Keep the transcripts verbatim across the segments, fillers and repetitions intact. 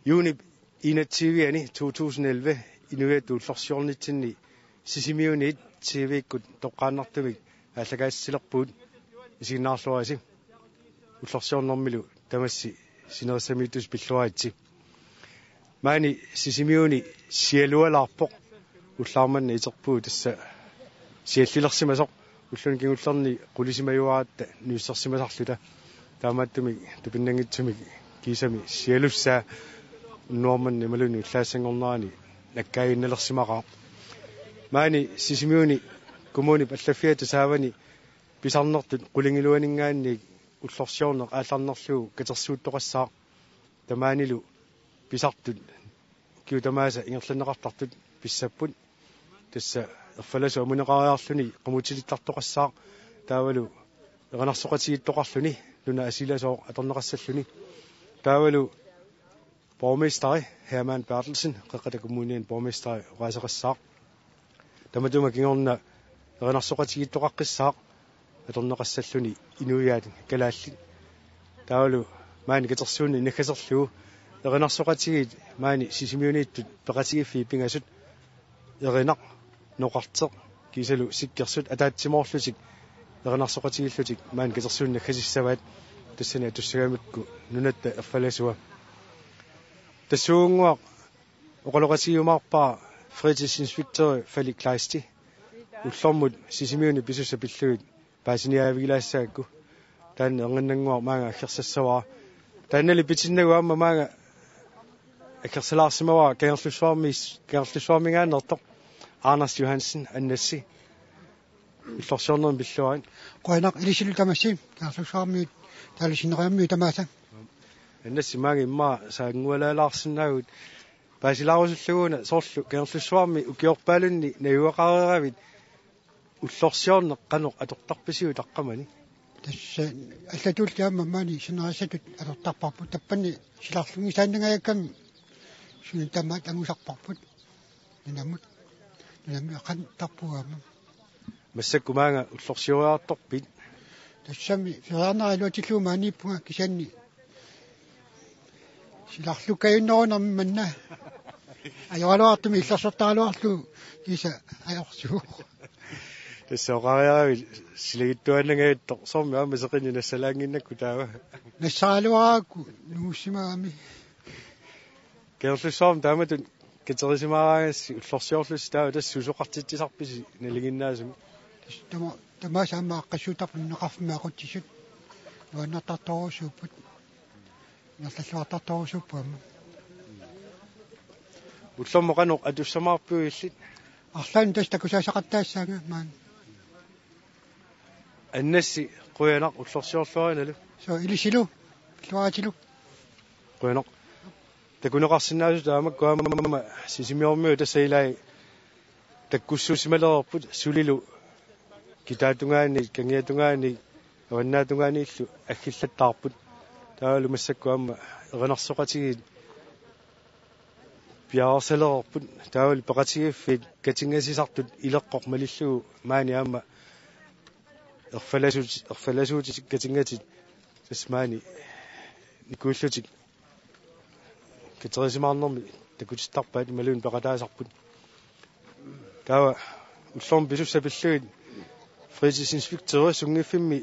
Juunip enogtyve-ani to tusind elleve inuiattut ullorsiornitsinni Sisimiuniit T V-kkut toqqaannartumik aallakaatitsilerpugut. Isiginnaarluaritsi. Ullorsiornermilu tamassi sinerissamiittusi pilluaritsi. Maani Sisimiuni sialualaarpoq, ullaarmanna iterpugut tassa siallilersimasoq, ulluni kingullerni qulisimajuaratta nuissersimasarluta. Taamaattumik tupinnanngitsumik kiisami sialussaa unnuarmanna imaluunniit ullaassanngornerani nakkaaginnalersimaqaaq. Maani Sisimiuni kommunip allaffiata saavani pisarnertut qulingiluaninngaanniit ullorsiorneq aallarnerlugu katersuuttoqassaaq. Tamaanilu pisartut ukiut tamaasa ingerlanneqartartut pissapput. Tassa erfalasu amuneqariarluni qamutilittartoqassaaq, taavalu erinarsoqatigiittoqarluni nunap asiilasooq atorneqassalluni. Taavalu borgmesteri Hermann Berthelsen, Qeqqata Kommuniani borgmesteri, oqaaseqassaaq. Tamatuma kingorna erinarsoqatigiittoqaqqissaaq atorneqassalluni inuiaat kalaallit. Taavalu maani katersuunnit naggaserlugu erinarsoqatigiit maani Sisimiuniittut peqatigiiffiit pingasut: Erinaq, Noqarteq kiisalu Sikkersut ataatsimoorlutik erinarsoqatigiillutik maani katersuunnit naggasissavaat, tassani atussagamikku Nunatta Erfalasua. Tassuugunnguaq oqaloqatigiumaarpara fritidsinspektøri Fali Kleist. Ullormut Sisimiuni pisussat pillugit paasiniaavigilaassagakku. Taanna erninnannguaq maanga aggersassavara. Taannali pitinnagu aamma maanga aggersalaarsimavara Kangerlussuarmi, Kangerlussuarminngaanneersoq Anders Johansen, Annassi. Ullorsiornermi pilluarit. Qujanaq, ilisilu tamassi, Kangerlussuarmiut, taavalu sineriammiut tamaasa. Annassi, maanga immaqa saanngualaalaarsinnaavugut. Paasilaarusullugu una, soorlu Kangerlussuarmi ukiorpaalunni najugaqareeravit, ullorsiorneq qanoq atortarpisiuk taqqamani? Tassa allatulli aamma maani sinerissatut atortarparput, tappani silarlunngisaannangajakkami suna tamaat angusarparput. Nunamut, nunamut qanoq atortarpugut aamma. Massakkut maanga ullorsioriartorpit? Tassami feriarnera iluatsillugu maaniippunga, kisianni silarlukkajunnerunermi manna ajoraluartumik illersortaraluarlugu kiisa ajorsuuvoq. Tassa oqariaravit silagittuaannangajattoq, soormi aamma seqineq nassalaannginnakku taava? Nassaraluarakku nungussimagami. Kangerlussuarmi taamatut katerisimaaraagassi ullorsiorlusi taava tassa susoqartitsisarpisi nalinginnaasumik? Tassa tama-, tamaasa aamma aaqqissuuttarput nunaqarfimmi aqutsisut. Nuannertartorujussuupput. Ingerlalluartartorujussuupput aamma. Ullormut qanoq atussamaarpiuk illit? Arlaannik tassa takusassaqattaassaanga maani. Annassi, qujanaq, ullorsiorluarinalu. Suu, ilisilu, pilluaritilu. Qujanaq. Takuneqarsinnaasut taamakku aamma Sisimiormiut tassa ilai takkussuussimalereerput, sulilu kitaatungaani, kangiatungaani, avannaatungaaniillu aggillattaarput. Taavalu massakkut aamma erinarsoqatigiit piareersalereerput, taavalu peqatigiiffiit katinngasisartut ileqqoq malillugu maani aamma erfalasuut-, erfalasuutit katingatit tassa maani nikuillutik katerisimaarnermi takutittarpaat imaluunniit peqataasarput. Taava ullormut pisussat pillugit fritidsinspektøri sunngiffimmi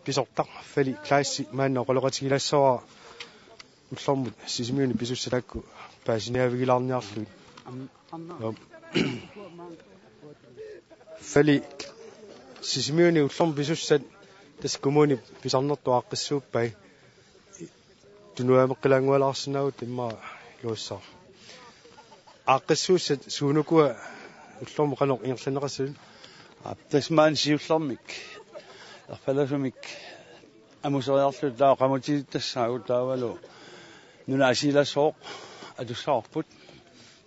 pisortaq Fali Kleist maanna oqaloqatigilaassavara ullormut Sisimiuni pisussat taakku paasiniaavigilaarniarlugit. Joo. Fali, Sisimiuni ullormut pisussat tassa kommunip pisarnertut aaqqissuuppai. Tunuameqqilaanngualaarsinnaagutta immaqa iluassaaq. Aaqqissuussat suunukua ullormut qanoq ingerlanneqassasut? Aap, tassa maani siullermik erfalasumik amuseriarluta taava qamutilittassagut taavalu nunap asiilasooq atussavarput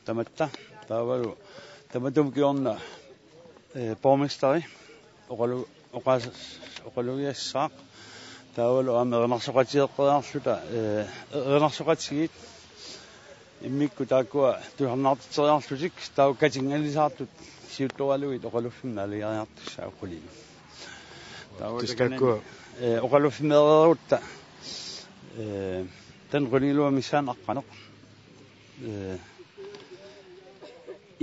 tamatta. Taavalu tamatuma kingorna, eh, borgmesteri oqalu-, oqaas-, oqalugiassaaq. Taavalu aamma erinarsoqatigeeqqeriarluta, eh, erinarsoqatigiit immikkut taakkua tusarnaartitseriarlutik taava katinngalisaartut siuttoralugit oqaluffimmi naalageriartussaat qulilu. Taava tassa takanani, taakkua, eh, oqaluffimmeereerutta, eh, taanna qulingiluat missaanni aqqaneq. Ee,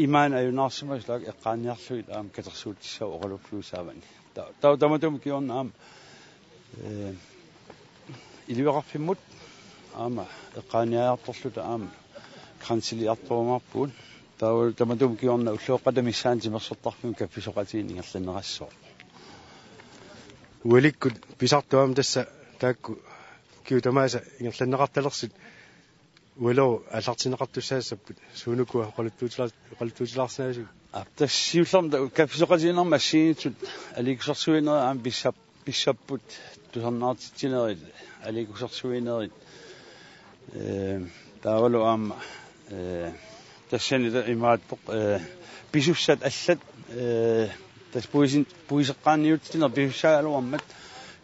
imaanngitsoq ajunaarsimasoq taakku eqqaaniarlugit aamma katersuutissaq oqaluffiusaavani. Ta-, ta-, tamatuma kingorna aamma, ee, iliveqarfimmut aamma eqqaaniartorluta aamma grænseliartorumaarpugut. Taava tamatuma kingorna ulloqeqqata missaani timersortarfimmi kaffisoqatigiinneq ingerlanneqassooq. Ualikkut pisartoq aamma tassa taakku ukiut tamaasa ingerlanneqartalersut ualu aallartinneqartussaassapput suunuku oqaluttuutilaar-, oqaluttuutilaarsinnaasugut. Aa, tassa siullermik ta-, kaffisoqatigiinnermi assigiinngitsut aliikkusersuinerit aamma pissap-, pissapput tusarnaartitsinerit, aliikkusersuinerit. Ee, taavalu aamma, ee, tassani ta-, imaattoq, ee, pisussat allat, ee, tassa puisin-, puiseqqaanniutitsinerit pisussaagaluarmat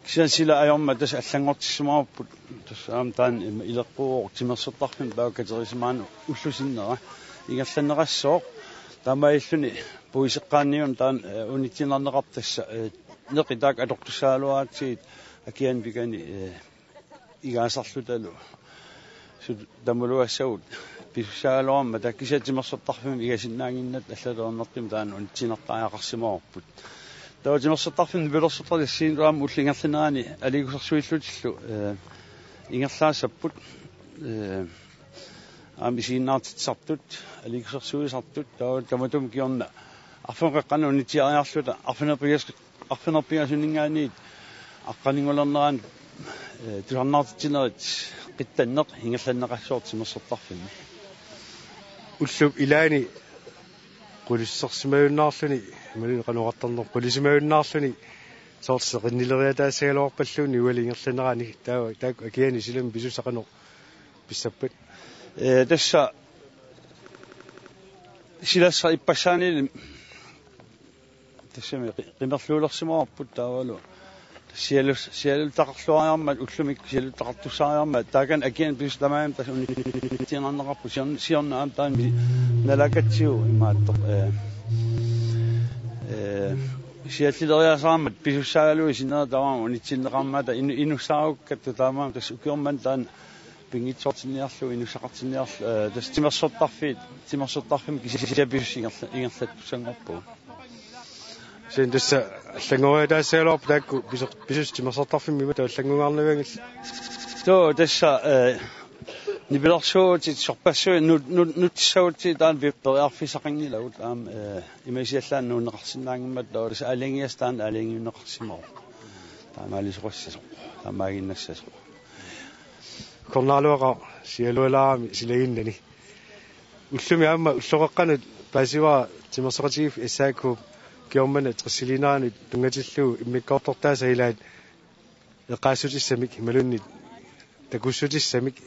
kisianni sila ajormat tassa allanngortissimavarput. Tassa aamma taanna ima ileqquuvoq timersortarfimmi taava katerisimaannut ullup sinnera ingerlanneqassooq. Taamaalilluni puiseqqaanniuna taanna, ee, unitsiinnarneqarpoq tassa, ee, neqit taakku atortussaagaluaratsigit akiani pikani, ee, igaasarlutalu. Sut tamaluassagut pisussaagaluarmat taava kisianni timersortarfimmi igasinnaannginnatta allatut ajornartumik taanna unitsiinnartariaqarsimavarput. Taava timersortarfimmi nipilersortartut assigiinngitsut aamma ullut ingerlaneranni aliikkusersuillutillu, ee, ingerlaassapput. Ee, aamma isiginnaartitsisartut, aliikkusersuisartut, taava tamatuma kingorna arfineq-qeqqanut unitsiariarluta arfineq-pingas-, arfineq-pingasuninngaanniit aqqaninngornerani, ee, tusarnaartitsinerit qittanneq ingerlanneqassooq timersortarfimmi. Ullup ilaani qulissersimajunnaarluni, imaluunniit qanoq oqartarneq, qulisimajunnaarluni soorlu seqinnileriataassagaluarpalluunniit uali ingerlanerani taava taakku akiani silami pisussat qanoq pissappat? Ee, tassa silassaq ippassaanili tassami qi-, qimerluulersimavarput taavalu. Sialus-, sialuttaqarluariarmat, ullumi sialuttaqartussaariarmat, taakani akiani pisussat tamarmik tassa unitsiinnarneqarput, siorn-, siorna aamma taanna mi-, nalaakkatsigu imaattoq, ee, ee, siallileriasaarmat pisussaagaluit sinnera tamarmik unitsinneqarmata inu-, inussaarukkattut tamarmik tassa ukioq manna taanna pinngitsoortinniarlugu, inussaqartinniarlugu, ee, tassa timersortarfiit, timersortarfimmi kisianni pisussat ingerla-, ingerlattussanngorpugut. Kisianni tassa allanngoriataassagaluarpoq taakku pisu-, pisussat timersortarfimmi imatut allanngungaarnavianngillat. Suu, tassa, ee, nipilersuutit sorpassuit nut-, nut-, nutissagutsigit taanna pi-, periarfissaqanngilagut aamma, ee, ima isiallaannaq nuunneqarsinnaanngimmata taava tassa aalajangigassaq taanna aalajangiunneqarsimavoq. Taamaalisoqassasoq, taamaaginnassasoq. Uggornaraluaqaaq sialualaarami silaginnani. Ullumi aamma ulloqeqqanut paasivara timersoqatigiiffik S A K-p ukioq manna tressiliineranut tunngatillugu immikkoortortaasa ilaat eqqaassutissamik imaluunniit takussutissamik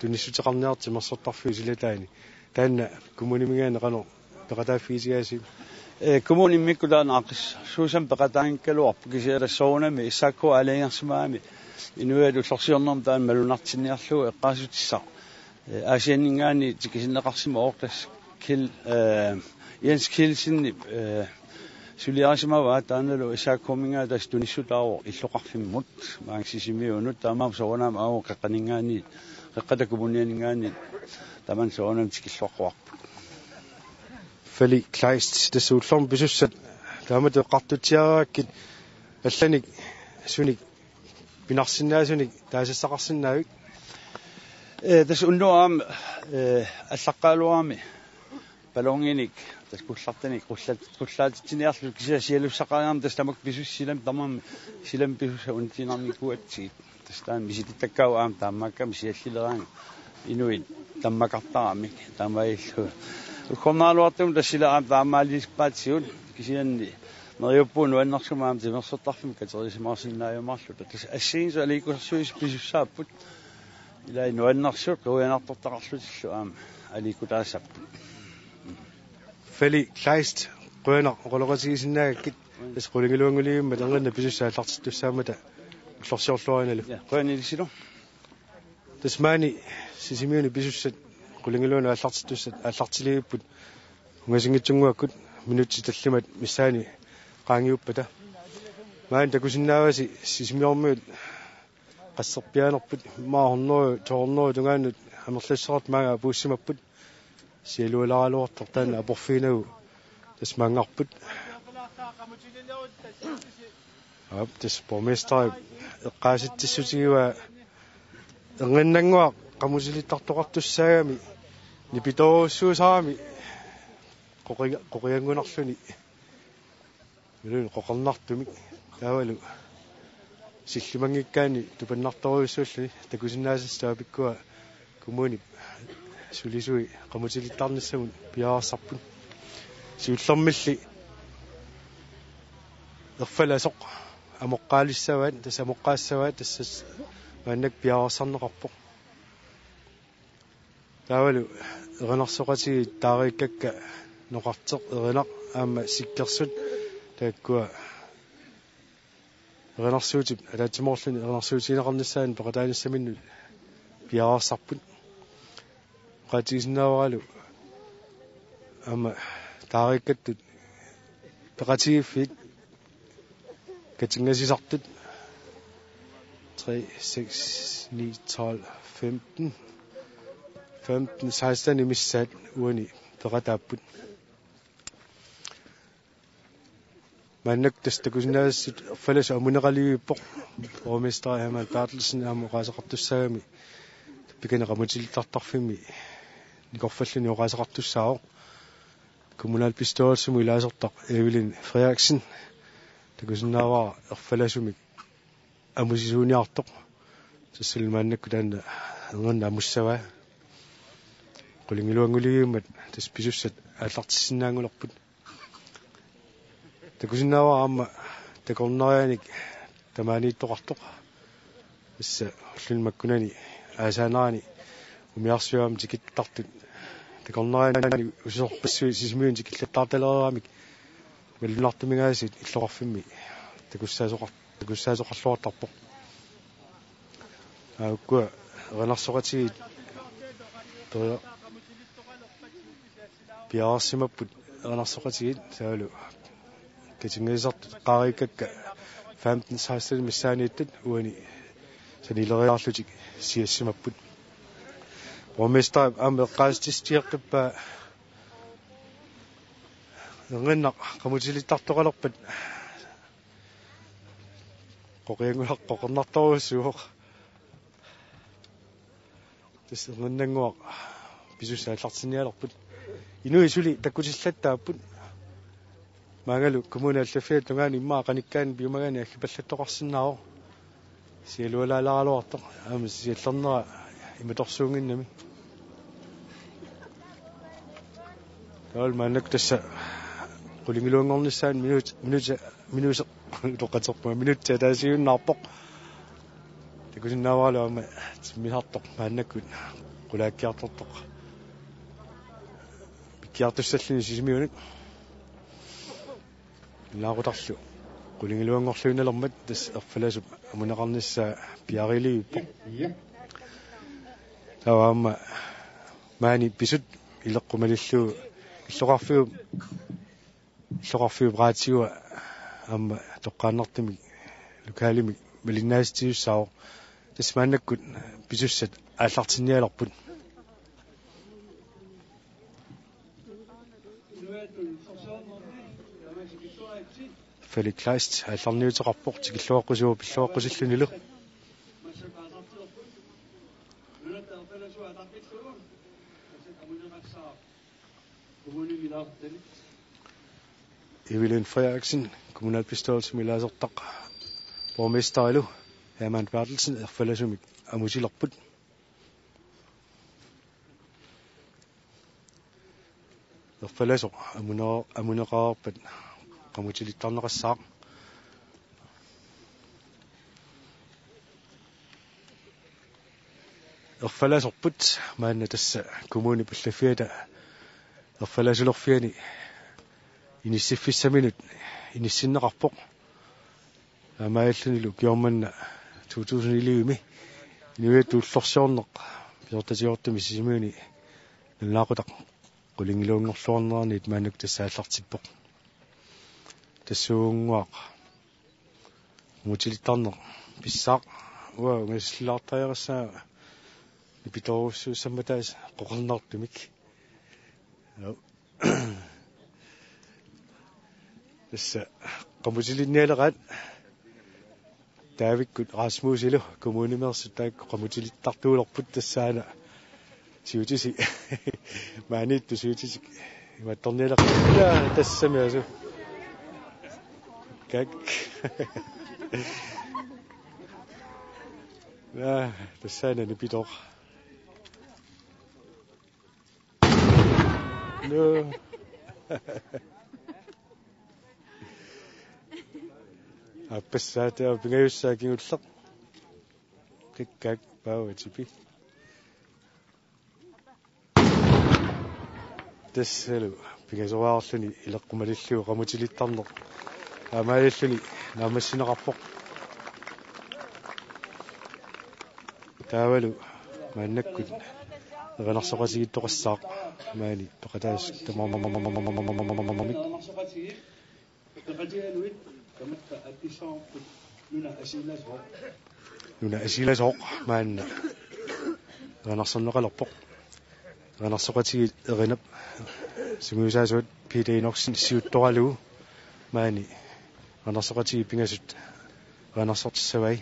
tunissuteqarniartoq timersortarfiup silataani. Taanna kommuniminngaanniit qanoq peqataaffigitigaasiuk? Ee, kommuni immikkut taanna aaqqissuussamik peqataanngikkaluarpoq kisianni tassa soorunami S A K aalajangersimagami inuiaat ullorsiornermi taanna malunnartinniarlugu eqqaassutissaq, ee, Aasianninngaanniit tikisinneqarsimavoq tassa Kjell, ee, Jens Kielsenip, ee, suliarisimavaa taannalu S A K-minngaanniit tassa tunissutaavoq illoqarfimmut, maanga Sisimiunut, taamaammat soorunami aamma qeqqaninngaanniit, Qeqqata Kommunianinngaanniit tamanna soorunami tikilluaqquarput. Fali Kleist, tassa ullormut pisussat taamatut eqqartutsiarakkit allanik sunik pinarsinnaasunik taasassaqarsinnaavit? Ee, tassa unnuaq aamma, ee, allaqqagaluarami balloninik tassa qullartanik qullat-, qullaatitsiniarlugu kisianni sialussaqariarmat tassa tamakku pisussat silamik tamarmik silamik pisussat unitsinarnikuugatsigit. Tassa taanna misilittakkavut aamma taamaakkami siallileraangat inuit tammakartaramik taamaalillugu. Uggornaraluartumik tassa sila aamma taamaaliorpaatigut kisianni neriuppugut nuannersumik aamma timersortarfimmi katerisimaarsinnaajumaarluta. Tassa assigiinngitsut aliikkusersuisut pisussaapput. Ilai nuannersut qivianartortaqarlutillu aamma aliikkutaassapput. Fali Kleist, qujanaq oqaloqatigisinnaagakkit, tassa qulingiluanngulivimmata erniinnaq pisussat aallartittussaammata ullorsiorluarinalu. Ja, qujanaq ilissilu. Tassa maani Sisimiuni pisussat qulingiluanut aallartittussat aallartilivipput ungasinngitsunnguakkut minutsit tallimat missaanni qaangiuppata. Maani takusinnaavasi Sisimiormiut qasserpiaanerput, immaqa hundrede, to hundrede tungaannut amerlassuseqartut maanga apuussimapput. Sialualaaraluartoq taanna aporfiginagu tassa maanngarput. Aap, tassa borgmesterip eqqaasitsissutigivaa erninnannguaq qamutilittartoqartussaagami nipitoorujussuusarami qoqi-, qoqianngunarluni. Iluani qoqernartumik taavalu sillimanngikkaanni tupannartorujussuulluni takusinnaasassat taapikkua kommunip sulisui qamutilittarnissamut piareersarput. Siullermilli erfalasoq amoqqaalissavaat, tassa amoqqaassavaat, tassa maannakkut piareersarneqarpoq. Taavalu erinarsoqatigiit taareekkakka Noqarteq Erinaq aamma Sikkersut taakkua erinarsuutip ataatsimoorluni erinarsuutigineqarnissaanut peqataanissaminnut piareersarput. Oqaatigisinnaavaralu aamma taareekkattut peqatigiiffiit katingasisartut tre, seks, ni, tolv, femten, femten, seksten missaat uani peqataapput. Maannakkut tassa takusinnaasassat erfalasut amuneqaliviippoq. Borgmester Hermann Berthelsen aamma oqaaseqartussaagami tappikani qamutilittartarfimmi nikorfalluni oqaaseqartussaavoq. Kommunalbestyrelsimut ilaasortaq Evelyn Frederiksen takusinnaavara erfalasumik amusisuuniartoq. Tassalu maannakkut taanna erninnaq amussavaa. Qulingiluannguliviummat tassa pisussat aallartissinnaanngulerput. Takusinnaavara aamma takornarianik tamaaniittoqartoq. Tassa ulluni makkunani aasaanerani umiarsuarmi tikittartut takornarianik usisorpassuit Sisimiuni tikillattaartalereeramik mallunnartuminngaasiit illoqarfimmi takussaasoqar-, takussaasoqarluartarpoq. Aa, ukkua erinarsoqatigiit pia-, piareersimapput erinarsoqatigiit taavalu katingasisartut taareekkakka femten seksten missaaniittut uani sanileriarlutik siassimapput. Borgmesterip aamma eqqaasitsissutigeqqippaa erninnaq qamutilittartoqalerpat qoqianngunaq qoqernartorujussuuvoq. Tassa erninnannguaq pisussat aallartinnialerput. Inuit suli takkutillattaapput. Maanngalu kommunip allaffiata tungaanut immaqa qanikkaanni piumagaanni allipallattoqarsinnaavoq. Sialualaalaaraluartoq aamma siallernera imatorsuunnginnami. Taavalu maannakkut tassa qulingiluanngornissaanut minut, minut, minut, utoqqatserpunga, minutsi ataasiinnarpoq. Takusinnaavaralu aamma timmisartoq maannakkut qulaakkiartortoq. Pikkiartussalluni Sisimiunut. Nunaqutaqarlu qulingiluanngorluinnalermat tassa erfalasup amuneqarnissaa piareerlivippoq. Taava aamma maani pisut ileqqut malillugu illoqarfiup, illoqarfiup radiua aamma toqqaannartumik lokalimik malinnaatissisussaavoq. Tassa maannakkut pisussat aallartinnialerput. Felix Kleist aallarniuteqarpoq tikilluaqqusivoq pilluaqqusillunilu. Evelyn Frederiksen, kommunalbestyrelsimi ilaasortaq, borgmesterilu Hermann Berthelsen erfalasumik amusilerput. Erfalasoq amune-, amuneqareerpat qamutilittarneqassaaq. Erfalasorput maanna tassa kommunip allaffiata erfalasulerfiani inissiffissaminut inissinneqarpoq. Taamaalillunilu ukioq manna to tusind elleve-mi inuiattut ullorsiorneq pisortatigoortumik Sisimiuni nalunaaqutaq qulingiluanngorluarneraniit maannakkut tassa aallartippoq. Tassuugunnguaq qamutilittarneq pissaaq, uanga ungasilluartariaqassaanga nipitoorujussuussammat taas qoqernartumik. Tassa qamutilinnialeraat Taavikkut Rasmusilu kommunimeersut taakku qamutilittartuulerput, tassaana siutisi maaniittut siutisik imattornialeqaat. Ila tassami asu. Kak. Ila tassaana nipitoq. Nuu. Aappassaat pingajussaa kingulleq. Kikkaak Paavo Tipi. Tassalu pingasoraarluni ileqqumalillugu qamutilittarneq aamaalilluni naammassineqarpoq. Taavalu maannakkut erinarsoqatigiittoqassaaq maani peqataasut tamarmik. Nuna Asiilasooq maanna erinarsorneqalerpoq. Erinarsoqatigiit Erinap sungiusaasuat Peter Enoksen siuttoralugu maani erinarsoqatigiit pingasut erinarsortissavai.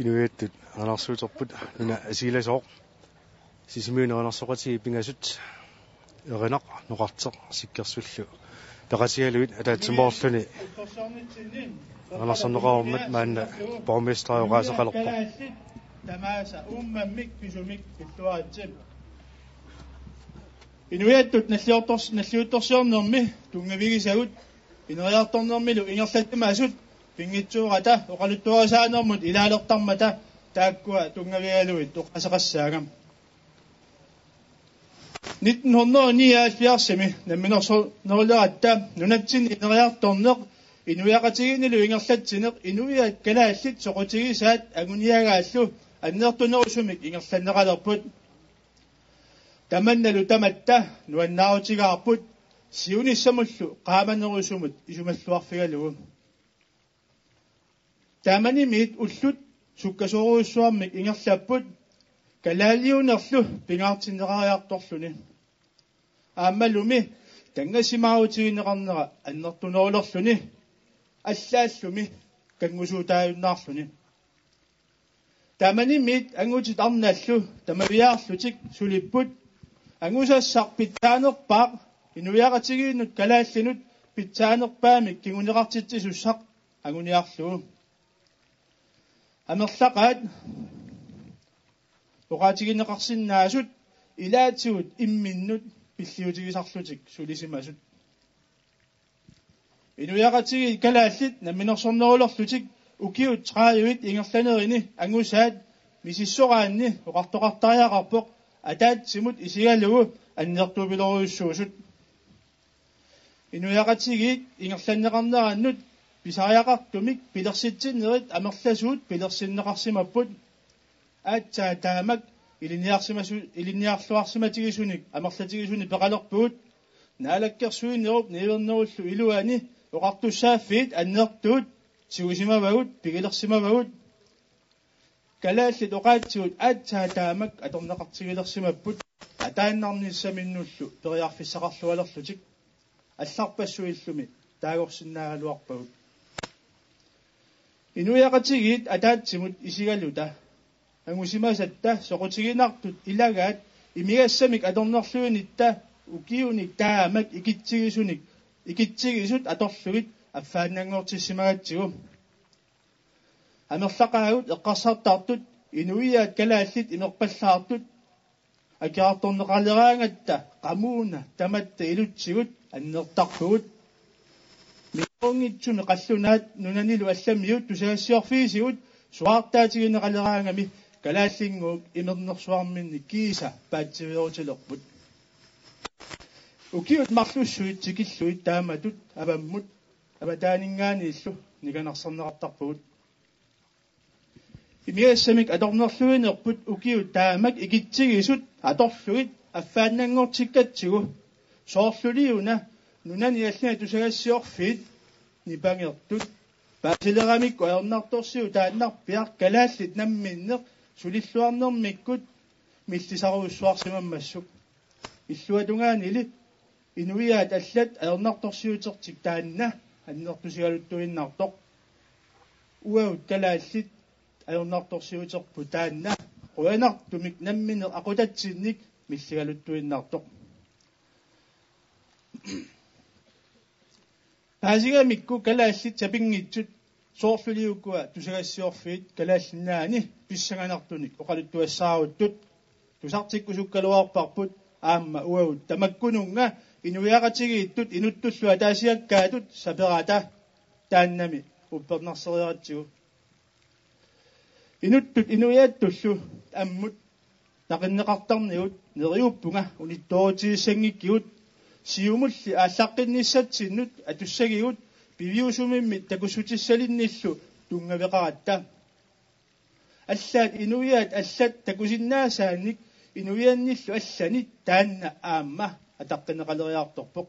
Inuiattut erinarsuuterput Nuna Asiilasooq, Sisimiuni erinarsoqatigiit pingasut, Erinaq, Noqarteq, Sikkersullu Peqatigalugit ataatsimoorluni erinarsorneqarummat maanna borgmesteri oqaaseqalerpoq. Tamaasa uummammik pisumik pilluaritsi. Inuiattut nalliortors-, nalliuttorsiornermi tunngavigisagut ineriartornermilu ingerlatimasut pinngitsoorata oqaluttuarisaanermut ilaalertarmata taakkua tunngavigalugit oqaaseqassaanga. Nitten hundrede nioghalvfjerdsimi namminersorneruleratta nunatsinni ineriartorneq inuiaqatigiinnilu ingerlatsineq inuiaat kalaallit soqutigisaat anguniagaallu annertunerusumik ingerlanneqalerput. Tamannalu tamatta nuannaarutigaarput siunissamullu qaamanerusumut isumalluarfigalugu. Tamanimiit ullut sukkasoorujussuarmik ingerlapput kalaaliunerlu pingaartinneqariartorluni. Aammalumi tanngassimaarutigineqarnera annertunerulerluni allaallumi kanngusuutaajunnaarluni. Tamanimiit angutit arnallu tamaviaarlutik sulipput angusassaq pitsaanerpaaq inuiaqatigiinnut kalaallinut pitsaanerpaamik kinguneqartitsisussaq anguniarlugu. Amerlaqaat oqaatigineqarsinnaasut ilaatigut imminnut pilliutigisarlutik sulisimasut. Inuiaqatigiit kalaallit namminersornerulerlutik ukiut tredive ingerlanerini angusaat misissoraanni oqartoqartariaqarpoq ataatsimut isigalugu annertupiloorujussuusut. Inuiaqatigiit ingerlanneqarnerannut pisariaqartumik pilersitsinnerit amerlasuut pilersinneqarsimapput. Aatsaat taamak ilinniarsimasu-, ilinniarluarsimatigisunik amerlatigisunik peqalerpugut. Naalakkersuinerup niuernerullu iluani oqartussaaffiit annertuut tigusimavagut, pigilersimavagut. Kalaallit oqaatsigut aatsaat taamak atorneqartigilersimapput ataannarnissaminnullu periarfissaqarlualerlutik allarpassuillumi taagorsinnaagaluarpagut. Inuiaqatigiit ataatsimut isigaluta angusimasatta soqutiginartut ilagaat imigassamik atornerluinitta ukiunik taamak ikitsigisunik ikitsigisut atorlugit affaannanngortissimagatsigu. Amerlaqaagut eqqarsartartut inuiaat kalaallit imerpallaartut akiartorneqaleraangatta qamuuna tamatta ilutsigut annertarpugut. Minnerunngitsumi qallunaat nunanilu allamiut tusagassiorfiisigut suaartaatigineqaleraangami kalaallinnguup imernersuarminni kiisa paatsiveerutilerput. Ukiut marlussuit tikillugit taamatut avammut avataaninngaanniillu nikanarsarneqartarpugut. Imigassamik atornerluinerput ukiut taamak ikitsigisut atorlugit affaannanngortikkatsigu soorluliuna nunani allani tusagassiorfiit nipangertut paasileramikku ajornartorsiut taannarpiaq kalaallit namminneq sulilluarnermikkut millisarujussuarsimammassuk. Illuatungaanili inuiaat allat ajornartorsiutertik taanna annertusigaluttuinnartoq. Uagut kalaallit ajornartorsiuterput taanna qujanartumik namminneq aqutatsinnik milligaluttuinnartoq. Paasigamikku kalaallit sapinngitsut soorluliukua tusagassiorfiit Kalaallit Nunaanni pissanganartunik oqaluttuassaaruttut tusartikkusukkaluarparput aamma uagut tamakkununnga inuiaqatigiittut inuttullu ataasiakkaatut saperata taannami uppernarseriaratsigu. Inuttut inuiattullu ammut naqinneqartarnigut neriuppunga unittoorutigissanngikkigut siumulli aallaqqinnissatsinnik atussagigut piviusumimmit takussutissalinnillu tunngaveqaratta. Allaat inuiaat allat takusinnaasaannik inuiannillu allani taanna aamma ataqqinneqaleriartorpoq.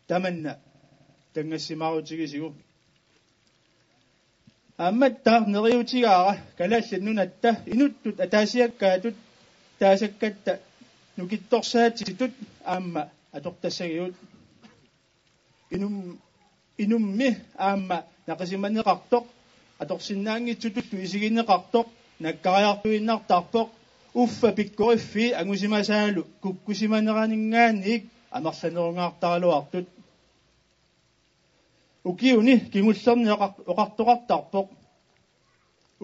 Tamanna tanngassimaarutigisigu. Aammattaaq neriuutigaara Kalaallit Nunatta inuttut ataasiakkaatut taasakkatta nukittorsaatitut aamma atortassagigut. Inum-, inummi aamma naqisimaneqartoq atorsinnaanngitsutullu isigineqartoq nakkariartuinnartarpoq uffa pikkoriffii angusimasaalu kukkusimaneraninngaanniit amerlanerungaartaraluartut. Ukiuni kingullerni oqar-, oqartoqartarpoq: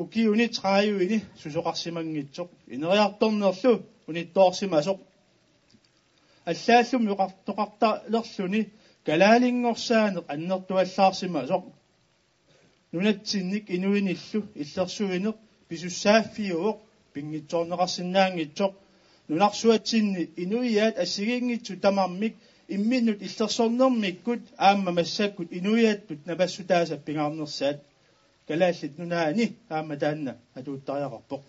Ukiuni tredive-ni susoqarsimanngitsoq, ineriartornerlu unittoorsimasoq. Allaallumi oqartoqartalerluni kalaalinngorsaaneq annertuallaarsimasoq. Nunatsinnik inuinillu illersuineq pisussaaffiuvoq pinngitsoorneqarsinnaanngitsoq. Nunarsuatsinni inuiaat assigiinngitsut tamarmik imminnut illersornermikkut aamma massakkut inuiattut napassutaasa pingaarnersaat. Kalaallit Nunaanni aamma taanna atuuttariaqarpoq.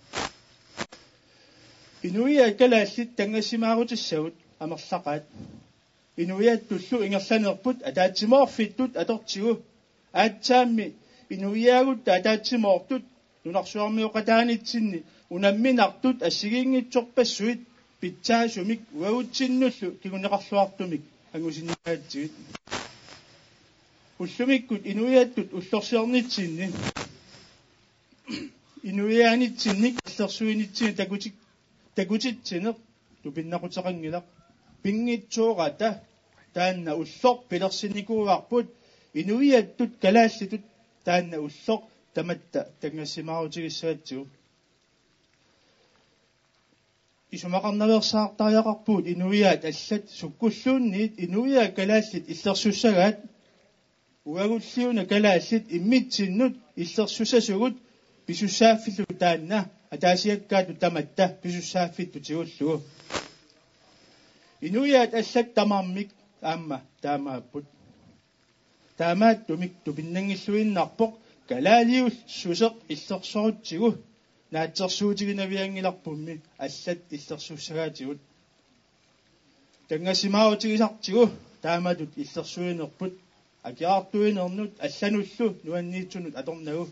Inuiaat kalaallit tanngassimaarutissavut amerlaqaat. Inuiattullu ingerlanerput ataatsimoorfittut atortigu. Aatsaammi inuiaagutta ataatsimoortut nunarsuarmioqataanitsinni unamminartut assigiinngitsorpassuit pitsaasumik uagutsinnullu kinguneqarluartumik angusinnaagatsigit. Ullumikkut inuiattut ullorsiornitsinni inuiaanitsinnik illersuinitsinnik takutik-, takutitsineq tupinnaquteqanngilaq. Pinngitsoorata taanna ulloq pilersinnikuuarput, inuiattut kalaallitut taanna ulloq tamatta tanngassimaarutigissagatsigu. Isumaqarnaveersaartariaqarpugut inuiaat allat sukkulluunniit inuiaat kalaallit illersussagaat. Uagulli una kalaallit immitsinnut illersussasugut pisussaaffillu taanna ataasiakkaatut tamatta pisussaaffittutigullugu. Inuiaat allat tamarmik aamma taamaapput. Taamaattumik tupinnanngilluinnarpoq kalaaliussuseq illersorutsigu naatsorsuutiginavianngilarpummi allat illersussagaatigut. Tanngassimaarutigisartigu taamatut illersuinerput akiaartuinernut allanullu nuanniitsunut atornagu.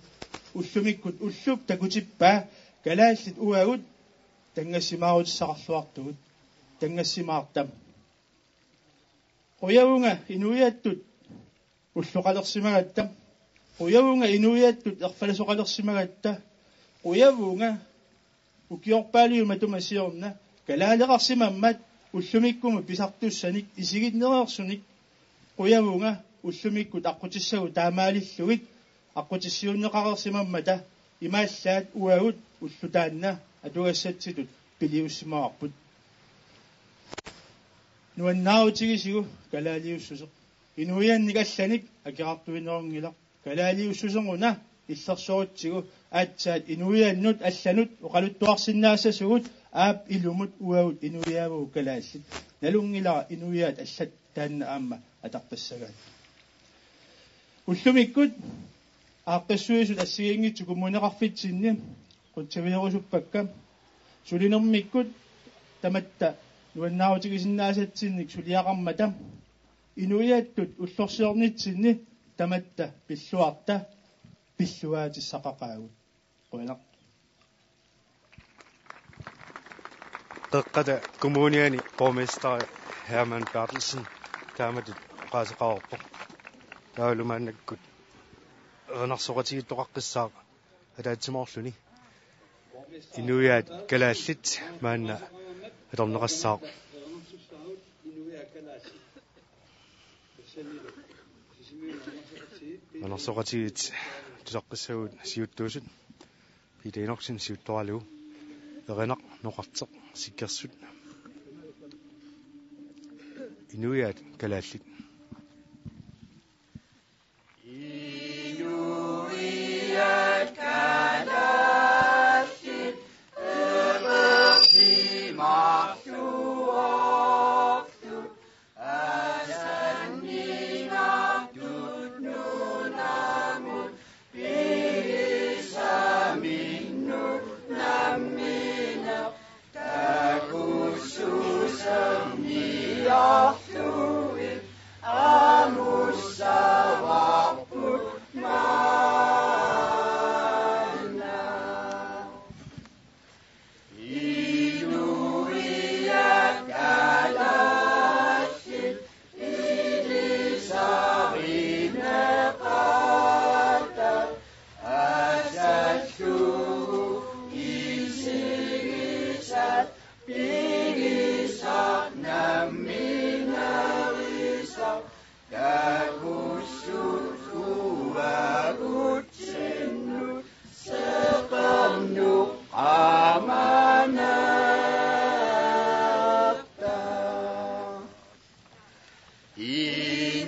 Ullumikkut ullup takutippaa kalaallit uagut tanngassimaarutissaqarluartugut. Tanngassimaartam. Qujavunga inuiattut ulloqalersimagatta. Qujavunga inuiattut erfalasoqalersimagatta. Qujavunga ukiorpaaliumatuma siorna kalaaleqarsimammat ullumikkumut pisartussanik isiginnereersunik. Qujavunga ullumikkut aqqutissagut taamaalillugit aqqutissiuunneqareersimammata imaallaat uagut ulloq taanna atugassatsitut piliussimavarput. Nuannaarutigisigu kalaaliussuseq. Inuiannik allanik akiaartuinerunngilaq. Kalaaliussuseruna illersorutsigu aatsaat inuiannut allanut oqaluttuarsinnaassasugut aap ilumut uagut inuiaavugut kalaallit. Nalunngilara inuiaat allat taanna aamma atarpassagaat. Ullumikkut aaqqissuisut assigiinngitsut kommuneqarfitsinni qutsavigerusuppakka. Sulinermikkut tamatta nuannaarutigisinnaassatsinnik suliaqarmata inuiattut ullorsiornitsinni tamatta pilluarta pilluaatissaqaqaagut. Qujanaq. Qeqqata Kommuniani borgmesteri Hermann Berthelsen taamatut oqaaseqareerpoq. Taavalu maannakkut erinarsoqatigiittoqaqqissaaq ataatsimoorluni. Inuiaat kalaallit maanna atorneqassaaq. Erinarsoqatigiit tusaqqissagut siuttuusut Peter Enoksen siuttoralugu Erinaq Noqarteq Sikkersut. Inuiaat kalaallit. Inuiaat kalaallit eqersimaartuartut asanningaartut nunamut pigisaminnut nammineq takussuserniarlugit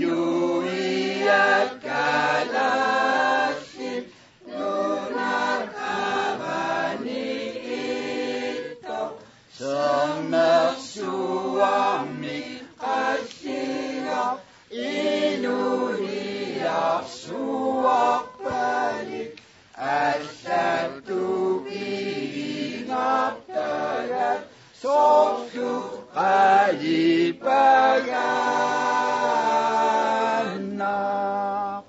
Inuiaat kalaallit nunat avani ittoq, sermersuarmik qalliartoq inuiarsuarpalik, allatut piiartagaat soorlu qalipagaannaq.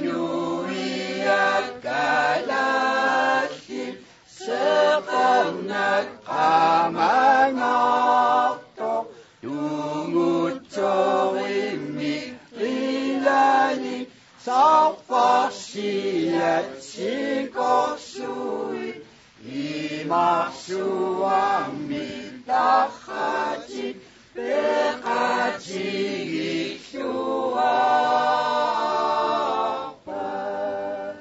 Inuiaat kalaallit seqernak qamangaartoq, tungutsorimmi qilanik sarfarsiat sikorsuit, imarsuarmi tarratik peqatigilluarpaat.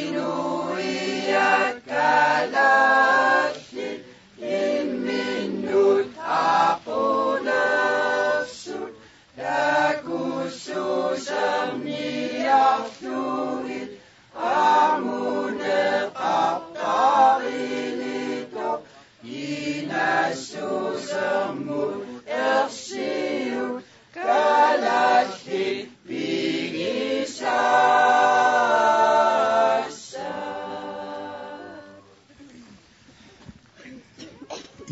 Inuiaat kalaallit imminnut apulersut, takussuserniarlugit amuneqartarilitoq, kinassusermut ersiut kalaallit pigisassaat.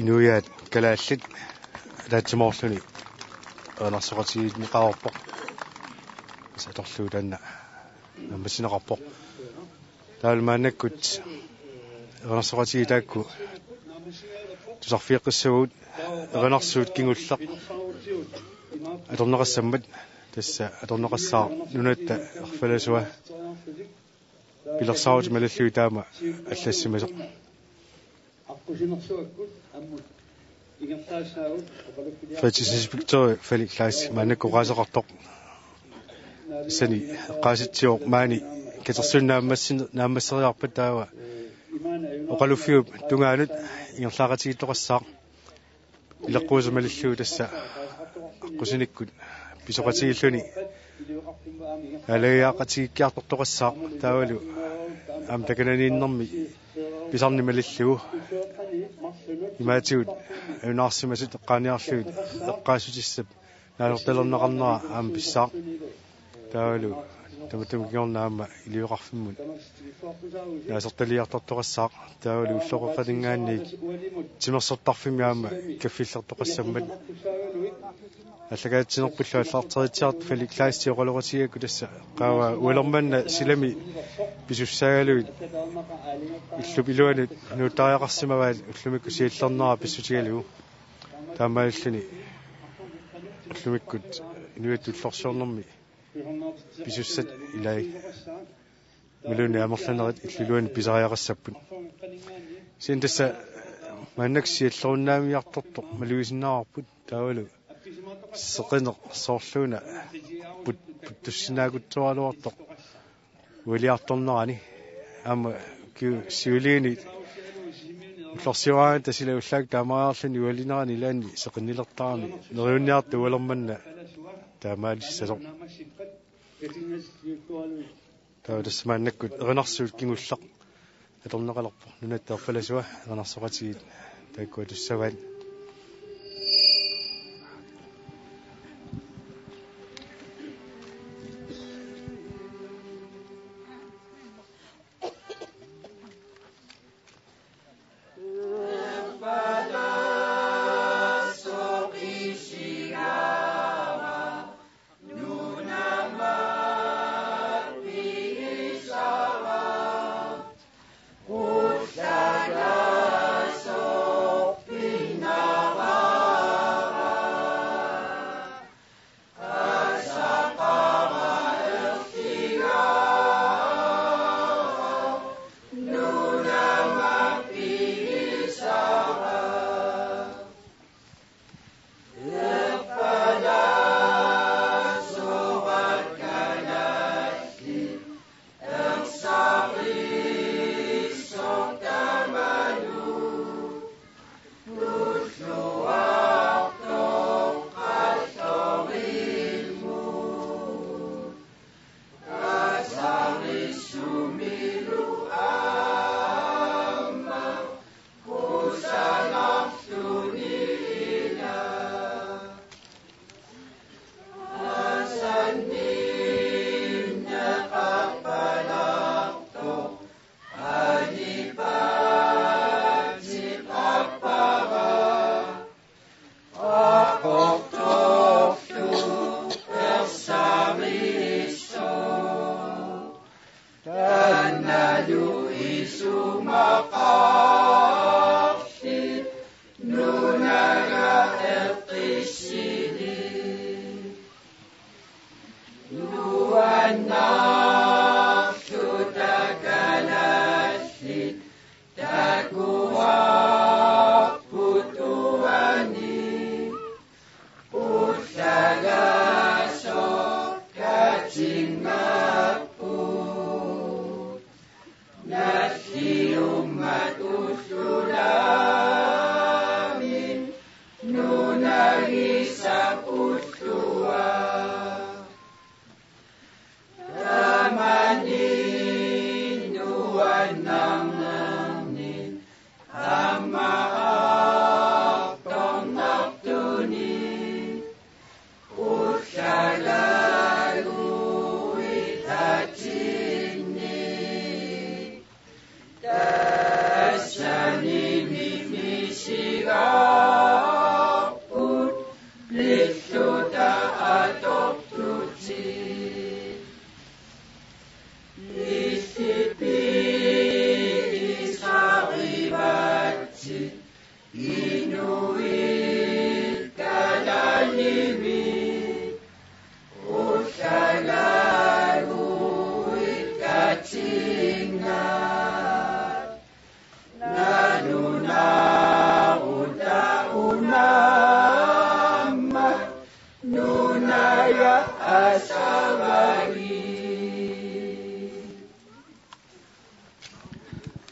Inuiaat kalaallit ataatsimoorluni erinarsoqatigiinneqareerpoq. Tassa atorlugu taanna naammassineqarpoq. Taavalu maannakkut erinarsoqatigiit taakku tusarfigeqqissavagut, erinarsuut kingulleq atorneqassammat. Tassa atorneqassaaq nunatta erfalasua, pilersaarutit malillugit taama allassimasoq. Fritidsinspektør Felix Kleist maannakkut oqaaseqartoq. Tassani eqqaasitsivoq maani katersuineq naammassin-, naammasseriarpat taava oqaluffiup tungaanut ingerlaaqatigiittoqassaaq. Ileqquusaq malillugu tassa aqqusinikkut pisoqatigiilluni aalagiaqatigiikkiartortoqassaaq, taavalu aamma takananiinnermi pisarneq malillugu imaatigut ajunaarsimasut eqqaaniarlugit eqqaassutissap naasortalerneqarnera aamma pissaaq. Taavalu tamatuma kingorna aamma ilioqarfimmut naasortaliartortoqassaaq, taavalu ulloqeqqaninngaanniit timersortarfimmi aamma kaffillertoqassammat. Aallakaatitsinerpullu aallarteriitsiartoq Felix Kleist oqaloqatigigakku tassa qaavaa ualermanna silami pisussaagaluit illup iluanut nuuttariaqarsimavaat ullumikkut siallernerat pissutigalugu. Taamaalilluni ullumikkut inuit ullorsiornermi pisussat ilai. Imaluunniit amerlanerit illup iluani pisariaqassapput. Kisianni tassa maannakkut siallerunnaarniartortoq malugisinnaavarput, taavalu seqineq soorluuna put-, puttussinnaakutsoraluartoq ualiartornerani. Aamma ukiut siuliini ullorsioraangatta sila ullaakkut taamaareerluni ualinerani ilaanni seqinnilertarami neriunniartoq ualermanna taamaalissasoq. Taava tassa maannakkut erinarsuut kingulleq atorneqalerpoq, nunatta erfalasua, erinarsoqatigiit taakkua tussavaat.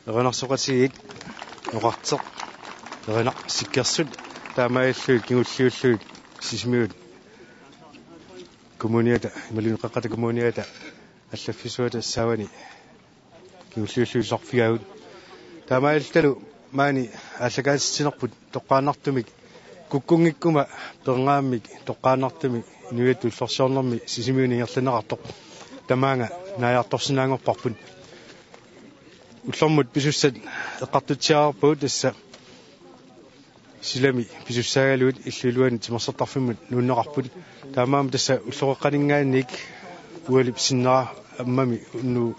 Erinarsoqatigiit Oqartoq, Erinaq Sikkersut taamaalillugit kingulliullugit Sisimiut kommuniata, imaluunniit Qeqqata Kommuniata allaffissuata saavani kingulliullugit sorfigaagut. Taamaalillutalu maani aallakaatitsinerput toqqaannartumik kukkunngikkuma peerngaammik toqqaannartumik inuiattut ullorsiornermi Sisimiuni ingerlanneqartoq tamaanga naajartorsinnaanngorparput. Ullormut pisussat eqqartutsiarpagut, tassa silami pisussaagaluit illup iluani timersortarfimmut nuunneqarput. Taamaammat tassa ulloqeqqaninngaanniit ualip sinnera ammami unnugu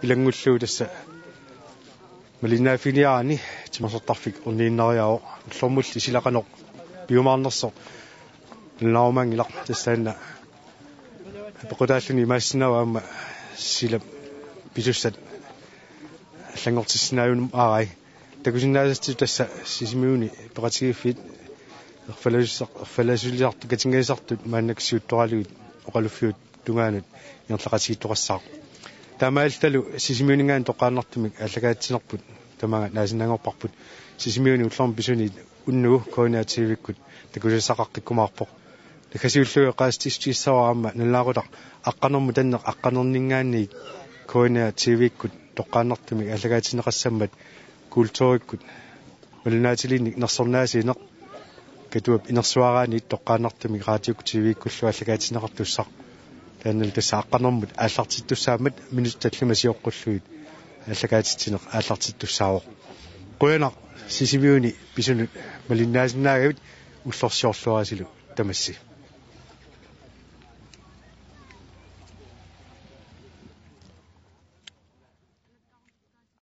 ilanngullugu tassa malinnaaffiginiaraanni timersortarfik orniinnariarpaa. Ullormulli sila qanoq piumaarnersoq nalunaarumaanngilaq, tassaana peqqutaalluni imaassinnaavoq aamma silap pisussat allanngortissinnaajunnaarpai. Takusinnaasassitut tassa Sisimiuni peqatigiiffiit erfalasulisar-, erfalasulisartut katinngatisartut maannakkut siuttoralugit oqaluffiup tungaanut ingerlaqatigiittoqassaaq. Taamaalillutalu Sisimiuninngaanniit toqqaannartumik aallakaatitsinerput tamaanga naasinnaanngorparput. Sisimiuni ullormut pisuniit unnugu K N R T V-kkut takusassaqaqqikkumaarpoq. Naggasiullugu eqqaasitsissutissavara aamma nalunaaqutaq aqqanermut tanneq aqqanerninngaanniit K N R T V-kkut toqqaannartumik aallakaatinneqassammat kulturikkut malinnaatiliinnik nersornaasiineq Katuap inersuaraanniit toqqaannartumik raatiukkut T V-kkullu aallakaatinneqartussaq. Taannalu tassa aqqanermut aallartittussaammat minutsit tallimat sioqqullugit aallakaatitsineq aallartittussaavoq. Qujanaq Sisimiuni pisunut malinnaasinnaagavit, ullorsiorluarisilu tamassi.